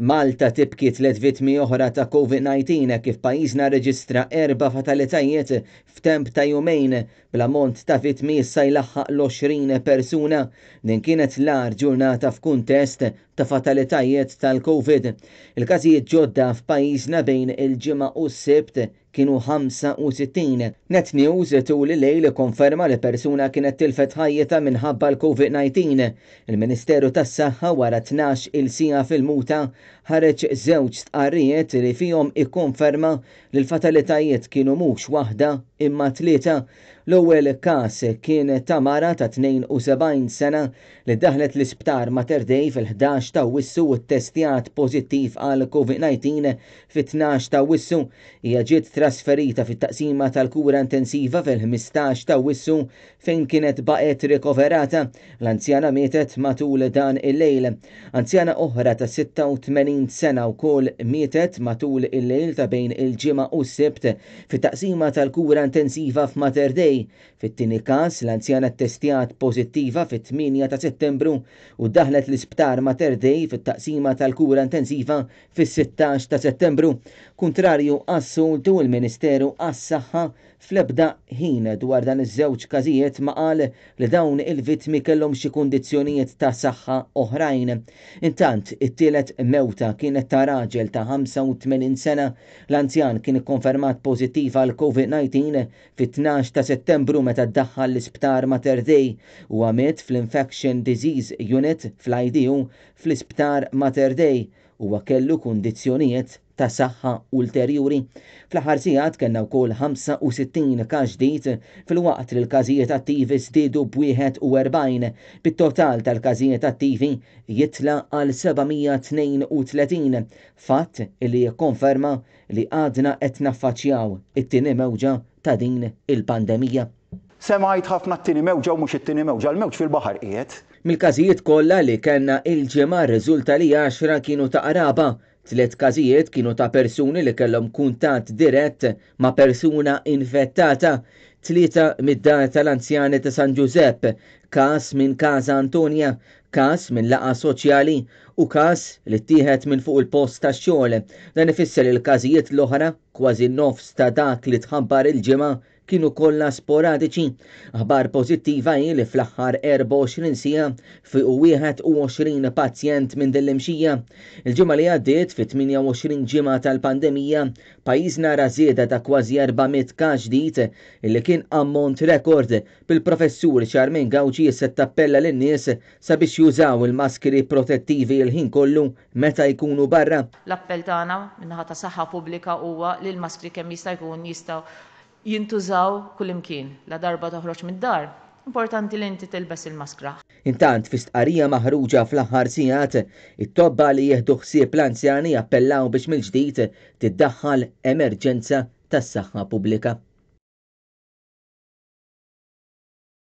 Malta tibki tliet vittmi oħra ta' Covid-19 hekk kif pajjiżna rreġistra erba' fatalitajiet f'temp ta' jumejn, bl-ammont ta' vittmi issa jlaħħaq l-20 persuna. Din kienet l-agħar ġurnata f'kuntest ta' fatalitajiet tal-Covid. Il-każijiet ġodda f'pajjiżna bejn il-Ġimgħa u s-Sibt kienu 65. Net News tul il-lejl ikkonferma li persuna kienet tilfet ħajjitha minħabba l-Covid-19. Il-Ministeru tas-Saħħa wara 12-il siegħa fil-muta ħareġ żewġ stqarrijiet li fihom ikkonferma li l-fatalitajiet kienu mhux waħda imma tlieta. L-ewwel każ kien ta' mara ta' 72 sena li ddaħħlet l-Isptar Mater Dei fil-11 ta' Awwissu u ttestjat pożittiv għal Covid-19 Fit-12 ta' Awwissu, hija ġiet trasferita fit-Taqsima tal-Kura Intensiva fil-15 ta' Awwissu fejn kienet baqgħet rikoverata. L-anzjana mietet matul dan il-lejl. Anzjana oħra ta' 86 sena wkoll mietet matul il-lejl ta' bejn il-Ġimgħa u s-Sibt fit-Taqsima tal-Kura Intensiva f'Mater Dei. Fit-tieni każ, l-anzjana ttestjat pożittiva fit-8 ta' Settembru u ddaħħlet l-Isptar Mater Dei fit-Taqsima tal-Kura Intensiva Fis-16 ta' Settembru, kuntrarju għas-soltu, il-Ministeru għas-Saħħa fl-ebda ħin dwar dan iż-żewġ każijiet ma qal li dawn il-vittmi kellhom xi kundizzjonijiet ta' saħħa oħrajn. Intant, it-tielet mewta kienet ta' raġel ta' 85 sena. L-anzjan kien ikkonfermat pożittiv għal Covid-19 fit-12 ta' Settembru meta ddaħħal l-Isptar Mater Dei. Huwa miet fl-Infection Disease Unit fl-IDU fl-Isptar Mater Dei. Huwa kellu kundizzjonijiet ta' saħħa ulterjuri. Fl-aħħar sigħat kellna wkoll 65 każ ġdid filwaqt li l-każijiet attivi żdiedu b'41, bit-total tal-każijiet attivi jitla' għal 732, fatt li jikkonferma li għadna qed naffaċċjaw it-tieni mewġa ta' din il-pandemija. Semgħajt ħafna t-tieni mewġa u mhux it-tieni mewġa, l-mewġ fil-baħar qiegħed. Mill-każijiet kollha li kellna il-Ġimgħa rriżulta li għaxra kienu ta' qraba, tliet każijiet kienu ta' persuni li kellhom kuntatt dirett ma' persuna infettata, tlieta mid-dar tal-anzjani ta' San Ġużepp, każ minn Casa Antonia, każ minn laqgħa soċjali u każ li ttieħed minn fuq il-post tax-xogħol. Dan ifisser li l-każijiet l-oħra, kważi nofs ta' dak li tħabbar il-Ġimgħa, kienu kollha sporadiċi. Aħbar pożittiva hi li fl-aħħar 24 siegħa fiequ 21 pazjent minn din l-imxija. Il-ġimgħa li għaddiet, fit-28 ġimgħa tal-pandemija, pajjiżna ra żieda ta' kważi 400 każ ġdid, illi kien ammont rekord, bil-Professur Charmaine Gauci issa tappella lin-nies sabiex jużaw il-maskri protettivi l-ħin kollu meta jkunu barra. L-appell tagħna min-naħa ta' Saħħa Pubblika huwa li l-maskri kemm jista' jkun jistgħu jintużaw kullimkien. Ladarba toħroġ mid-dar, importanti li inti tilbes il-maskra. Intant, fi stqarrija maħruġa fl-aħħar sigħat, it-tobba li jieħdu ħsieb l-anzjani appellaw biex mill-ġdid tiddaħħal emerġenza tas-saħħa pubblika.